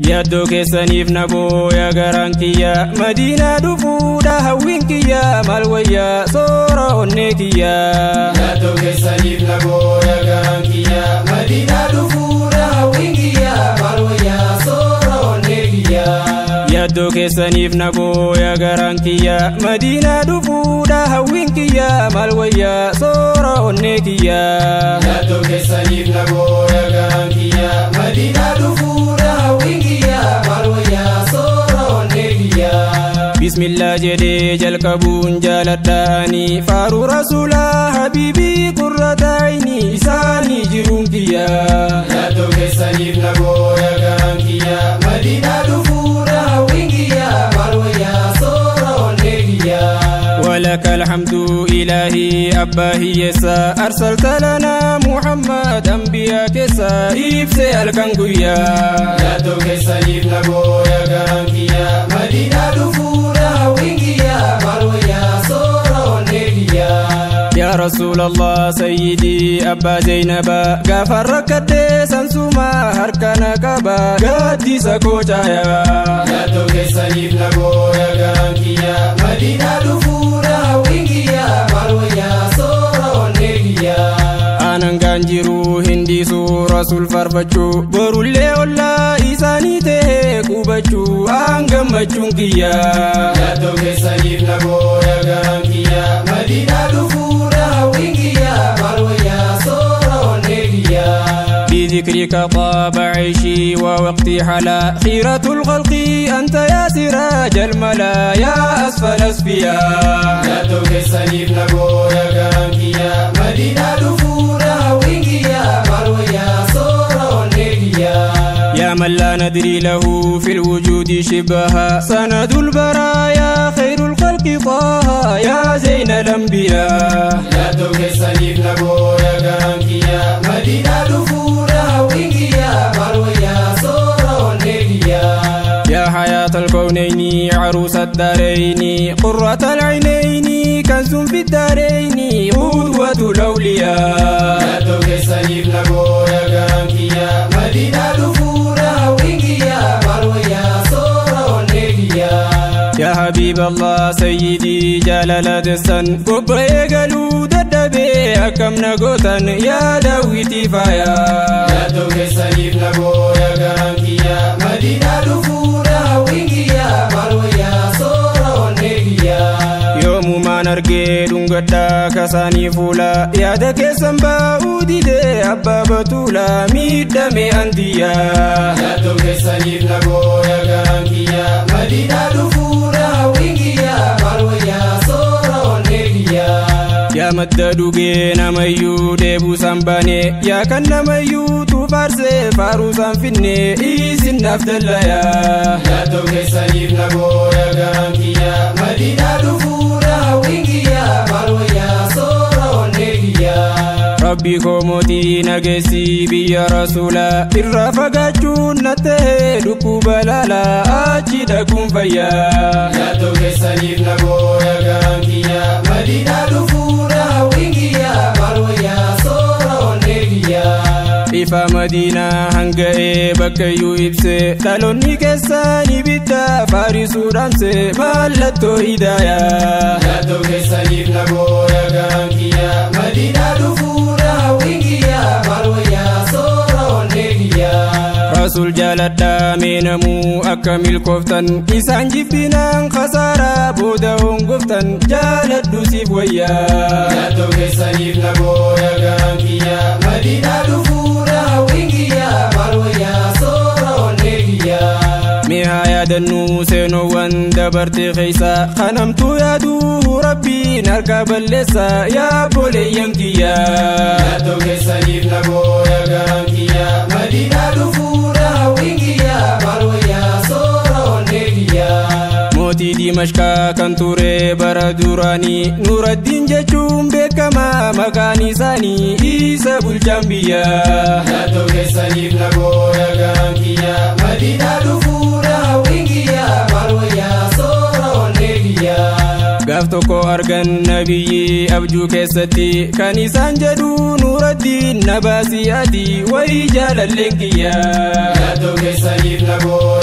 Yaaddoo keessaniif na booya garaan kiyya, Madiinaa dhufuudha hawwiin kiyya, maal wayyaa soora onnee kiyya. Yaaddoo keessaniif na booya garaan kiyya, Madiinaa dhufuudha hawwiin kiyya, maal wayyaa soora onnee kiyya. Yaaddoo keessaniif na booya garaan kiyya, Madiinaa dhufuudha hawwiin kiyya, maal wayyaa soora onnee kiyya. Yaaddoo keessaniif na booya garaan kiyya, Madiinaa dhufuudha hawwiin kiyya, maal wayyaa soora onnee kiyya. Bismillah jedhee jalqabuun jaaladhaani, faaruu rasuulaa habiibii qurrata ayni isaanii jiruun kiyya. Yaaddoo keessaniif na booya garaan kiyya, Madiinaa dhufuudha hawwiin kiyya, maal wayyaa soora onnee kiyya. ولك الحمد إلهي أبا هيسا، أرسلت لنا محمد أنبياء كسا إبسي الكنقيا. Yaaddoo keessaniif na booya garaan kiyya, Madiinaa dhufuudha hawwiin kiyya, maal wayyaa soora onnee kiyya. يا رسول الله سيدي أبا زينب، غفر ركدي سنسوما هركنا كبا قدي سكوتايا. Yaaddoo keessaniif na booya garaan kiyya, Madiinaa dhufuudha hawwiin kiyya, maal wayyaa soora onnee kiyya. Aanan gaan jiru hindiisu rasuul farfachuu, borullee ollaa isaanii ta'ee qubachuu aan gammachuun kiyya. Yaaddoo keessaniif na booya garaan kiyya, Madiinaa dhufuudha hawwiin kiyya, maal wayyaa soora onnee kiyya. بذكرك طاب عيشي ووقتي حلا، خيرة الخلق أنت يا سراج الملا يا أسفل أسفياء. Yaaddoo keessaniif na booya garaan kiyya, Madiinaa dhufuudha hawwiin kiyya, maal wayyaa soora onnee kiyya. يا من لا ندري له في الوجود شبها، سند البرايا خير الخلق طه يا زين الأنبياء. Yaaddoo keessaniif na booya garaan kiyya, Madiinaa dhufuudha hawwiin kiyya, maal wayyaa soora onnee kiyya. يا حياة الكونين عروس الدارين، قرة العينين كنز في الدارين، قدوة الأولياء. Yaaddoo keessaniif na booya garaan kiyya, Madiinaa dhufuudha hawwiin kiyya, maal wayyaa soora onnee kiyya. يا حبيب الله سيدي جلال دسن، قبري قالوا ددبي أكم نقوتن يا داويتي فايا. Yaaddoo keessaniif na booya garaan kiyya, Madiinaa dhufuudha hawwiin kiyya, maal wayyaa soora onnee kiyya. Yoomumaan argee dhungadhaa kasaanii fuula, yaada keessan baa'uu didee abbaa batuula miidhame andiyya. Yaaddoo keessaniif na booya garaan kiyya, Madiinaa dhufuudha hawwiin kiyya, maal wayyaa soora onnee kiyya. Yaa madda dhugee namayyuu deebuu baane, yaa kan namayyuu tuufaarsee faaruu isaan finne isin naaf dallayaa. Yaaddoo keessaniif na booya garaan kiyya, Madiinaa dhufuudha hawwiin kiyya, maal wayyaa soora onnee kiyya. Rabbi koo mootii nageessi biyya rasuula, irraa fagaachuun na ta'e dhukkuba laalaa achi dhaquun fayyaa. Yaaddoo keessaniif na booya garaan kiyya, Madiinaa dhufuudha hawwiin kiyya, maal wayyaa soora onnee kiyya. Ifa Madiinaa hanga'ee bakkayyuu ibse, dhaloonni keessan ibidda faarisuu dhaamse mallattoo hidaayaa. Yaaddoo keessaniif na booya garaan kiyya, Madiinaa dhufuudha hawwiin kiyya, maal wayyaa soora onnee kiyya. Rasuul jaaladhaa mee namuu akka milkooftan, isaan jibbinaan khasaaraa booda hongoftan jaaladhu siif wayyaa. Yaaddoo keessaniif na booya garaan kiyya, Madiinaa dhufuudha hawwiin kiyya, maal wayyaa soora onnee kiyya. Mee haa yaadannuu seenoowwan dabarte keessa, kanamtuu yaaduu rabbiin harka balleessa yaa boleeyyan kiyya. Yaaddoo keessaniif na booya garaan kiyya, Madiinaa dhufuudha hawwiin kiyya, maal wayyaa soora onnee kiyya. Mootii Dimashqaa kan ture bara duraanii, Nuraddiin jechuun beekamaa maqaan isaanii isa bulchaan biyya. Yaaddoo keessaniif na booya garaan kiyya, Madiinaa dhufuudha hawwiin kiyya, maal wayyaa soora onnee kiyya. Gaaf tokko argan nabiyyi abjuu keessatti, kan isaan jedhu Nuraddiin na baasii ati wayii jaalalleen kiyya. Yaaddoo keessaniif na booya.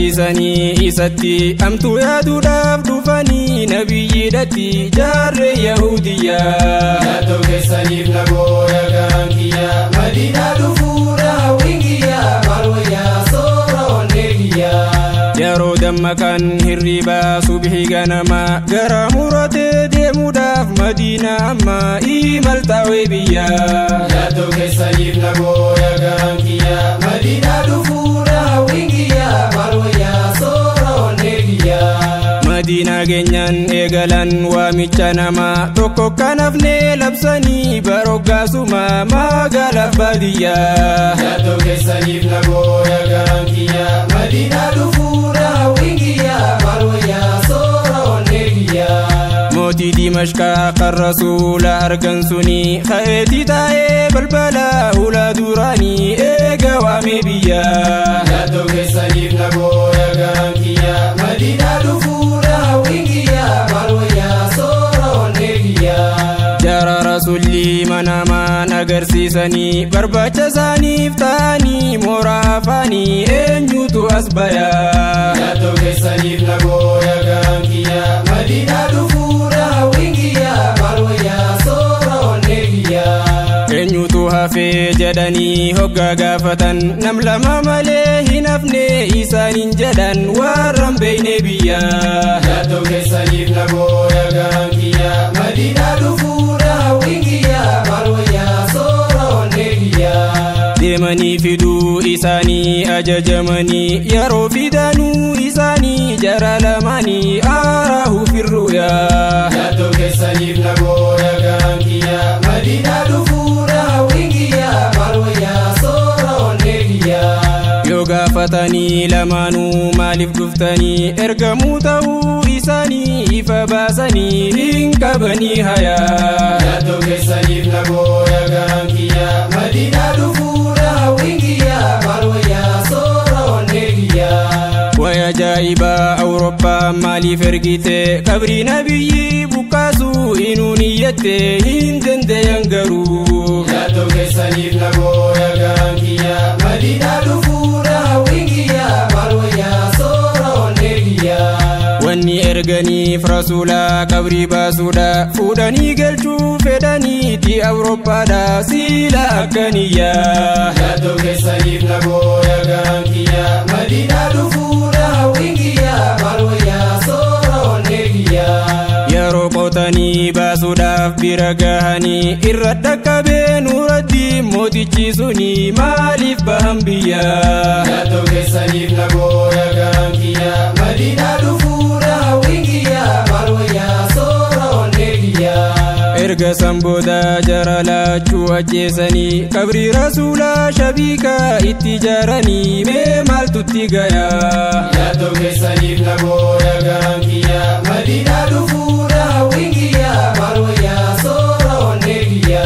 Taasisanii isatti amtuu yaaduudhaaf dhufanii nabiyyiidhatti jaarree Yahudiyaa. Yaaddoo keessaniif na booya garaan kiyya Madiinaa dhufuudha hawwiin kiyya maal wayyaa soora onnee kiyya. Yeroo dammaqan hirribaa subhii ganama gara muratee deemuudhaaf Madiinaa amma imaltaawee biyya. Yaaddoo keessaniif na booya garaan kiyya Madiinaa dhufuudha hawwiin kiyya maal wayyaa soora onnee kiyya. Madiinaa geenyaan eegalan waamicha namaa tokko kan hafne labsanii baroggaasuma magaalaaf baadiyyaa. Yaaddoo keessaniif na booya garaan kiyya Madiinaa dhufuudha hawwiin kiyya maal wayyaa soora onnee kiyya. Mootii Dimashqaa kan rasuula argan suni ka'eetii taa'ee balbala ulaa duraanii eega waamee biyya. Yaaddoo keessaniif na booya garaan kiyya Madiinaa dhufuudha hawwiin kiyya maal wayyaa soora onnee kiyya. Jara rasuulli manamaan agarsiisanii barbaacha isaaniif ta'anii mooraa afaanii eenyutu as baya. Yaaddoo keessaniif na booya garaan kiyya Madiinaa dhufuudha hawwiin kiyya maal wayyaa soora onnee kiyya. Eenyutu hafee jedhanii hoggaa gaafatan nam lama malee hin hafne isaaniin jedhan warra hin beekne biyya. Yaaddoo keessaniif na booya garaan kiyya Madiinaa dhufuudha hawwiin kiyya maal wayyaa soora onnee kiyya. Deemanii fiduu isaanii ajajamanii yeroo fidanuu isaanii jara lamaanii aaraahu firruyaa. Yaaddoo keessaniif na booya garaan kiyya Madiinaa dhufuudha hawwiin kiyya maal wayyaa soora onnee kiyya. Yoo gaafatanii lamaanuu maaliif dhuftanii ergamuu ta'uu isaanii ifa baasanii hin qabanii hayaa. Yaaddoo keessaniif na booya garaan kiyya Madiinaa dhufuudha hawwiin kiyya maal wayyaa soora onnee kiyya. Way ajaa'ibaa Awurooppaa maaliif ergite qabrii nabiyyi buqqaasuu inuu niyyatte hin dandayan garuu. Yaaddoo keessaniif na booya garaan kiyya Madiinaa dhufuudha hawwiin kiyya maal wayyaa soora onnee kiyya. Wanni erganiif rasuula qabrii baasuudha fuudhanii galchuu fedhaniiti Awurooppaadha siila akkaniyyaa. Yaaddoo keessaniif na booya garaan kiyya Madiinaa dhufuudha hawwiin kiyya maal wayyaa soora onnee kiyya. Yeroo qotanii baasuudhaaf bira gahanii irra dhaqqabee Nuuraddiin mootichi suni maaliif bahan biyya. Yaaddoo keessaniif na booya garaan kiyya Madiinaa dhufuudha hawwiin kiyya maal wayyaa soora onnee kiyya. Erga san booda jara laachuu ajjeesanii qabrii rasuulaa shabiikaa itti ijaaranii mee maaltutti gayaa. Yaaddoo keessaniif na booya garaan kiyya Madiinaa dhufuudha hawwiin kiyya maal wayyaa soora onnee kiyya.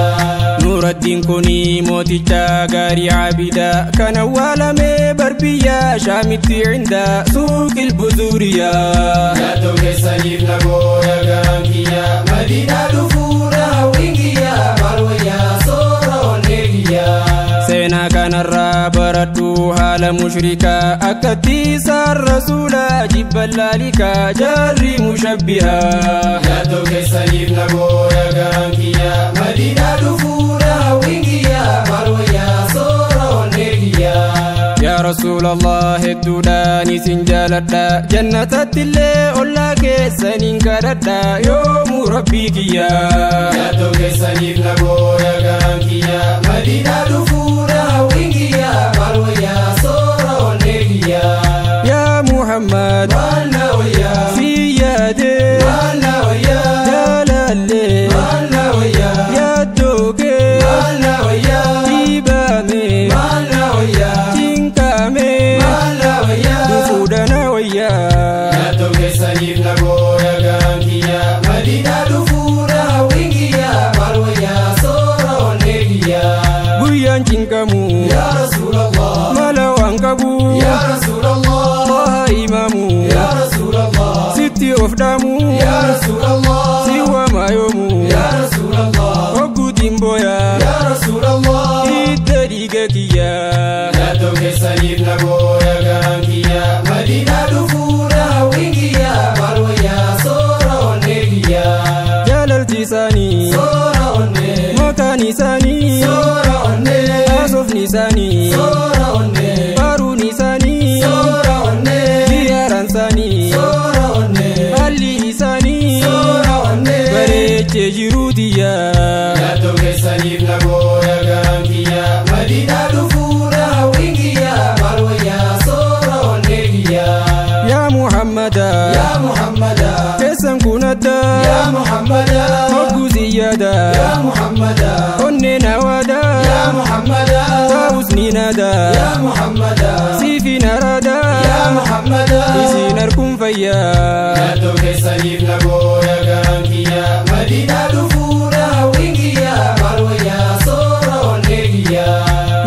Nuuraddiin kuni mooticha gaarii abida kan awwaalamee barbiyya shaamitti cinda suuqil buzuuriyaa. Yaaddoo keessaniif na booya garaan kiyya Madiinaa dhufuudha hawwiin kiyya maal wayyaa soora onnee kiyya. Seenaa kanarraa baradhu haala mushrikaa akkatti isaan rasuula jibban laalikaa jaarri mushabbihaa. Yaaddoo keessaniif na booya garaan kiyya Madiinaa dhufuudha hawwiin kiyya maal wayyaa soora onnee kiyya. Yaa Rasuulallah hedduudhaan isin jaaladha jannatatti illee ollaa keessaniin kadhadha yoomuu rabbii kiyya. Yaaddoo keessaniif na booya garaan kiyya Madiinaa dhufuudha hawwiin kiyya maal wayyaa soora onnee kiyya. Yaa Muhammad Maal na wayyaa si yaade maal na wayyaa jaalallee maal na wayyaa yaaddoo kee maal na wayyaa dhiibame maal na wayyaa cinqame maal na wayyaa. dhufuudha na wayyaa. Yaaddoo keessaniif na booya garaan kiyya Madiinaa dhufuudha hawwiin Isaanii. Soora onnee. Maqaan isaanii. Soora onnee. Haasofni isaanii. Soora onnee. Faaruun isaanii. Soora onnee. Ziyaaraan isaanii. Soora onnee. Haalli isaanii. Soora onnee. Bareechee jiruu tiyyaa. Yaaddoo keessaniif nagooya garaan kiyya. Madiinaa dhufuudha hawwiin kiyya. Maal wayyaa soora onnee kiyya. Yaa Muhammada. Yaa Muhammada. Keessan kun adda. Yaa Muhammada. Hogguu ziyyaada. Yaa Muhammada. Onneen hawaada. Yaa Muhammada. Taa'us ni naada. Yaa Muhammada. Siifin araada. Yaa Muhammada. Isin harkuun fayyaa. Yaaddoo keessaniif nagooya garaan kiyya. Madiinaa dhufuudha hawwiin kiyya. Maal wayyaa soora onnee kiyya.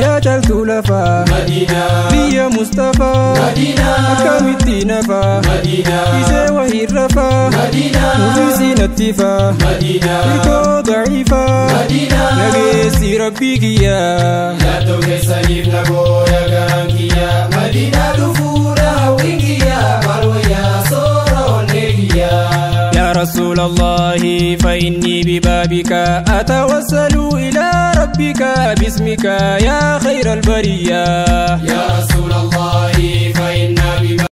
Yaa caaltuu lafaa. Madiinaa. Biyya Mustafaa. Madiinaa. Akkamitti nafaa. Madiinaa. Isee wahii rafaa. Madiinaa. Nuufisi nattifaa. Madiinaa. Hirkoo daciifaa. Madiinaa. Nageessi rabbii kiyyaa. Yaaddoo keessaniif nagooya garaan kiyya. Madiinaa dhufuudha hawwiin kiyya. Maal wayyaa soora onnee kiyya. يا رسول الله فإني ببابك أتوسل إلى ربك باسمك يا خير البرية. يا رسول الله فإنا ببابك